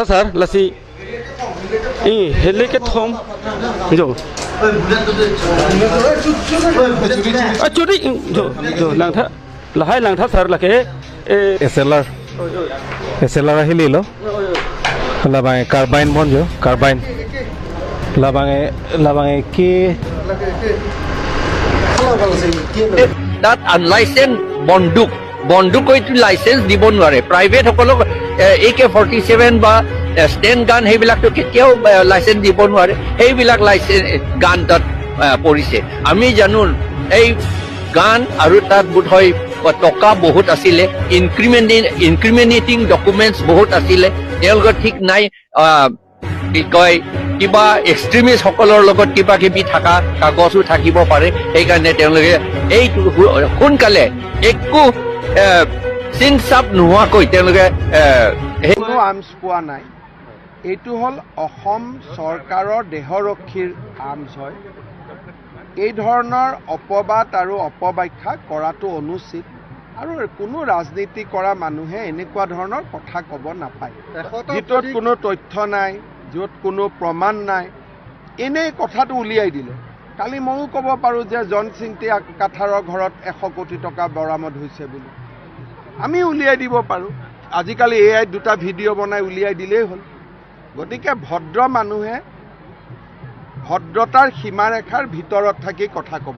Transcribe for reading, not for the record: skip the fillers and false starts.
Sir lasi i helike thom jo a churi jo jo langtha lahai langtha sir lake SLR আহিলি ল লাবাঙে carbine বন jo carbine লাবাঙে লাবাঙে কি তাত আনলাইচেন্স বন্দুক বন্দুক এইটো লাইচেন্স দিব নোৱাৰে। প্ৰাইভেটসকলক AK-47 বা ষ্টেণ্ড গান সেইবিলাকতো কেতিয়াও লাইচেন্স দিব নোৱাৰে। সেইবিলাক লাইচেন্স গান তাত পৰিছে। আমি জানো এই গান আৰু তাত বোধহয় টকা বহুত আছিলে, ইনক্ৰিমিনেটিং ডকুমেণ্টছ বহুত আছিলে। তেওঁলোকৰ ঠিক নাই, কি কয়, কিবা এক্সট্ৰিমিষ্টসকলৰ লগত কিবা কিবি থকা কাগজো থাকিব পাৰে। সেইকাৰণে তেওঁলোকে এইটো সোনকালে একো চিন চাপ নোহোৱাকৈ তেওঁলোকে কোনো আৰ্মছ পোৱা নাই। এইটো হ'ল অসম চৰকাৰৰ দেহৰক্ষীৰ আৰ্মছ হয়। এই ধৰণৰ অপবাদ আৰু অপব্যাখ্যা কৰাটো অনুচিত আৰু কোনো ৰাজনীতি কৰা মানুহে এনেকুৱা ধৰণৰ কথা ক'ব নাপায়, যিটোত কোনো তথ্য নাই, য'ত কোনো প্ৰমাণ নাই, এনেই কথাটো উলিয়াই দিলে। কালি ময়ো ক'ব পাৰোঁ যে জন চিংটি কাথাৰৰ ঘৰত 100 কোটি টকা বৰামদ হৈছে বুলি আমি উলিয়াই দিব পাৰোঁ। আজিকালি এআইত দুটা ভিডিঅ' বনাই উলিয়াই দিলেই হ'ল। গতিকে ভদ্ৰ মানুহে ভদ্ৰতাৰ সীমাৰেখাৰ ভিতৰত থাকি কথা ক'ব।